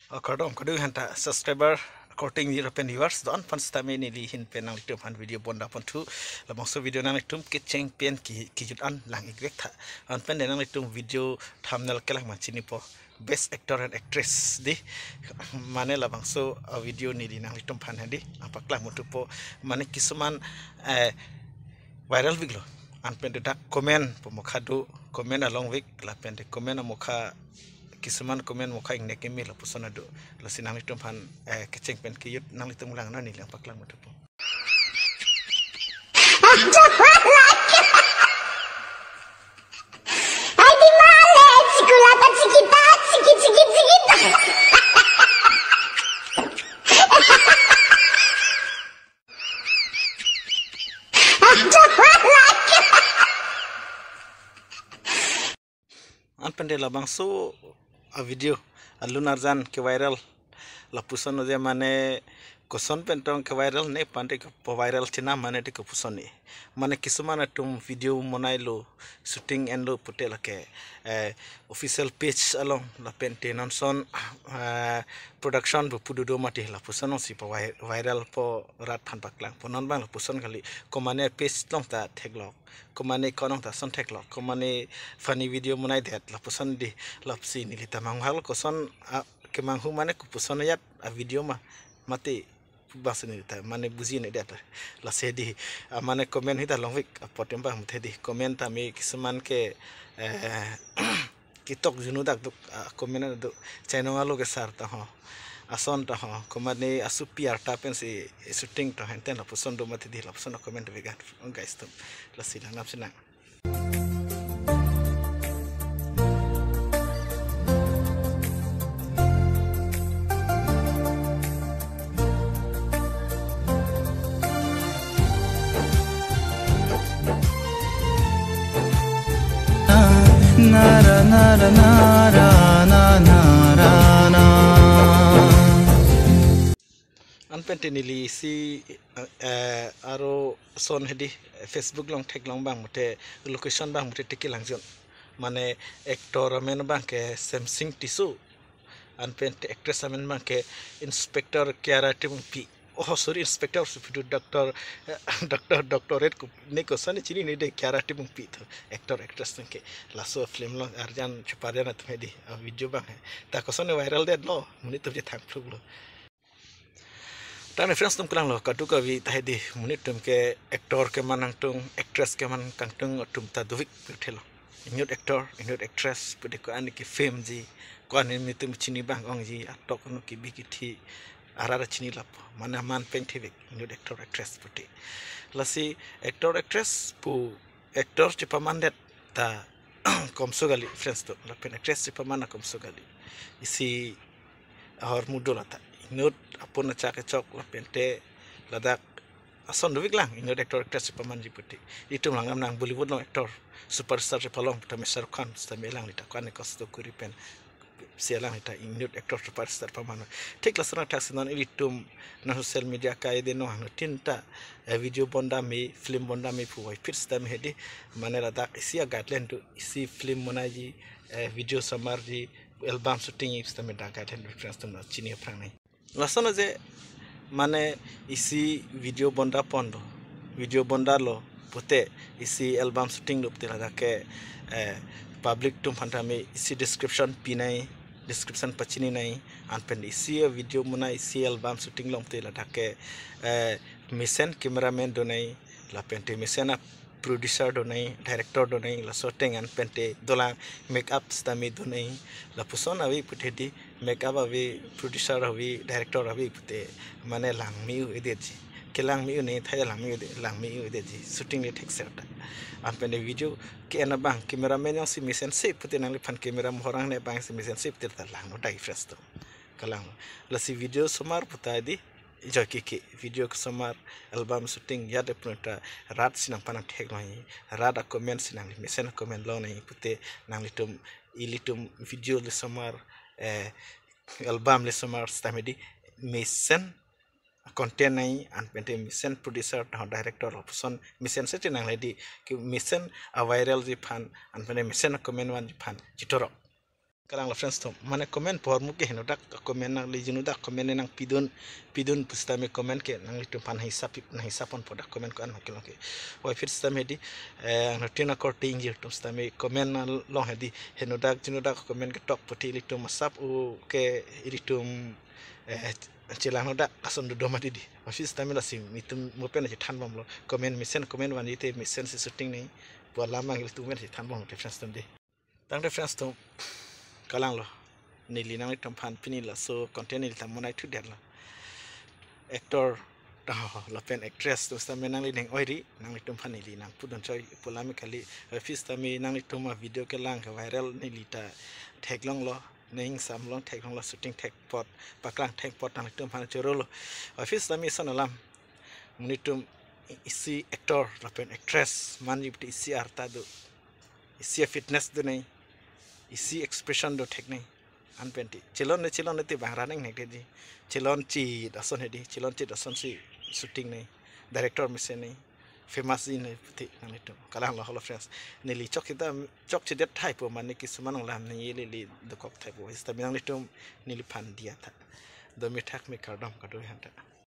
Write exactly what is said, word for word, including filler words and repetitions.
Oh, kardom, kardom han ta subscriber, korte ingjir lapen viewers, do-an aphan sitame neli ahin pen nanglitum aphan video bonda ponthu. Labangso video nanglitum kecheng pen ki, kejut an lang ik-ik tha. Anpen de nanglitum video thumbnail kelang ma chinipo. Best actor and actress di. Mane labangso, uh, video neli nanglitum aphan hedi. Nangpaklang ponthupo. Mane kisuman, eh, viral veklo. Anpen de dak comment pu mokha do, comment along vek, lapen de comment amokha, kisuman comment mokha ingnek eme lapuson ado. Lasi nanglitum aphan, eh, kecheng pen kejut nanglitum lang nani lang paklang ponthupo. Anpen de labangso a video Allu Arjun ke viral lapuson je mane koson pen tong ke viral ne pante ke po viral china mane de kopuson ne. Mane kisuman atum video monailo, shooting enlo pute lake, eh, official page along lapen te non son, eh, production pu pu dodo mati lapuson si po vi-, viral po rat aphan paklang. Po non bang lapuson kali, komane page along ta theklok, komane konong ta son theklok, komane funny video monai det lapuson di, lapsi neli ta manghu lo koson, ah, kemanghu mane kopuson ajat a video ma, mati bangsi neli ta mane buji ne det. Lasi di, ah, mane comment hita long vek, apot em bang muthe di comment tame kisuman ke, eh, ketok junu dak duk, ah, comment ado, chainong alo ke sar ta ho, ason ta ho, komane asupi arta pensi shooting ta ho, enten lapuson do mati di lapuson comment vegan guys tum. Lasi nang nam sinang. Nara, nara, nara, na, nara, na. Anpen te neli isi, eh, aro son hedi, Facebook along theklong bang mute, location bang mute tiki langjon. Mane actor amen bang ke Semsing Tisso. Anpen te actress amen bang ke Inspector Kiara Timungpi. Oh, sorry, Inspector supidu Doctor, eh, Doctor, Doctorate ku, ne koson ne chini ne de Kiara Timungpi tho. Actor, actress nang ke. Laso film along Arjun Chopra atum hedi, ah, video bang he. Ta koson ne viral det lo, monit atum je thang phluk lo. Tame friends tum kelang lo, kadokave ta hedi, monit atum ke actor keman nangtung, actress keman kangtung atum ta dovik pethelo. Inut actor, inut actress, pudi ko-an ke film ji, ko-an nelitum chini bang ongji, atok anu kebi kethe, arat chini lapo, mane aman peng thevek, inut actor actress pute. Lasi actor actress pu actor chepaman det ta komso kali friends tum, lapen actress chepaman komso kali. Isi ahormu do lata. Inut apun achak kechok lapen te ladak ason dovik lang, inut actor actress chepaman ji pute. Itum lang nang Bollywood along actor superstar chepalong tame Shah Rukh Khan, tame alangli ta ko-an kosto kuri pen si alangli ta inut actor superstar paman. Thik lason athak si non ilitum na social media kai de no hang tin ta, eh, video bonda me, film bonda me pu vai pit sitame hedi, mane ladak isi a guideline do, isi film monai ji, eh, video somar ji, album shooting ji sitame dak guideline do friends tum na chini aphrang nai. Lason aje mane isi video bonda pon do, video bonda lo pute, isi album shooting lo pute ladak ke, eh, public atum aphan tame isi description pinai, description pachini nai, anpen isi video monai, isi album shooting along pute ladak ke, eh, mesen cameraman do nai, lapen te mesen a producer do nai, director do nai, laso ateng anpen te dolang makeup sitame do nai, lapuson ave pute di, makeup ave, producer ave, director ave pute, mane lang me-u-edet ji. Kelang me-u ne thai lang me-u de, lang me-u-edet ji. Shooting le thek ser ta. Anpen te video ke-en abang, cameraman jongsi mesense pute nangliphan camera mohor angne bang si mesense pute ta lang no dai friends tum. Kelang lo. Lasi video somar puta di, joike ke video kesomar, album shooting ya de pun ta rat si nangpanang thek lo nai, rat a comment si nangli mesen a comment lo nai pute nanglitum, ilitum video le somar, eh, album le somar sitame di mesen content nai anpen te mesen producer ta director lapuson mesense te nangle di ke mesen a viral ji aphan anpen te mesen a comment van ji aphan chitorok. Kalang lo friends atum, mane comment pu ahormu ke henodak comment nangli, jinodak comment nangpidun, pidun pusitame comment ke nanglitum aphan hisap, nanghisap ponpo dak comment ko-an ma kelong ke. Oi, pusitame hedi, eh, angno tin akor ting jir atum sitame comment along hedi, henodak jinodak comment ketok puti ilitum asap u ke ilitum, eh, chelangnodak ason dodo mati di. Oi, pusitame lasi nelitum mo pen chethan bomlo. Comment mesen, comment vanji te mesen si shooting nangji pu alam nangli tum pen chethan bomlo te friends atum di. Tangte friends atum, kalang lo. Neli nanglitum aphan pini laso content neli ta monai thudetlo. Actor, oh, lapen actress atum sitame nangli ning oiri, nanglitum aphan neli nangpudun choi pu alam kali. Oi, pusitame nanglitum avideo kelang ke viral neli ta theklonglo, ning samlong theklonglo, shooting thek apot, paklang thek apot nanglitum aphan chorolo. Oi, pusitame ason alam. Nelitum isi actor lapen actress manji puti isi arta do, isi fitness do nangji, isi expression do thek nangji. An pen ti chelon ne, chelon ne ti bang ra nangnek di. Chelon chit ason hedi, chelon chit ason si shooting nangji, director mesen nangji, famous ji nangji puti nanglitum. Kalang lo, hello friends. Neli chok chita, chokchedet thai pu mane kisuman alam neli, neli dokok thai pu. Pusitame nanglitum neliphan diya tha. Domi thak me kardom kadokave aphan ta.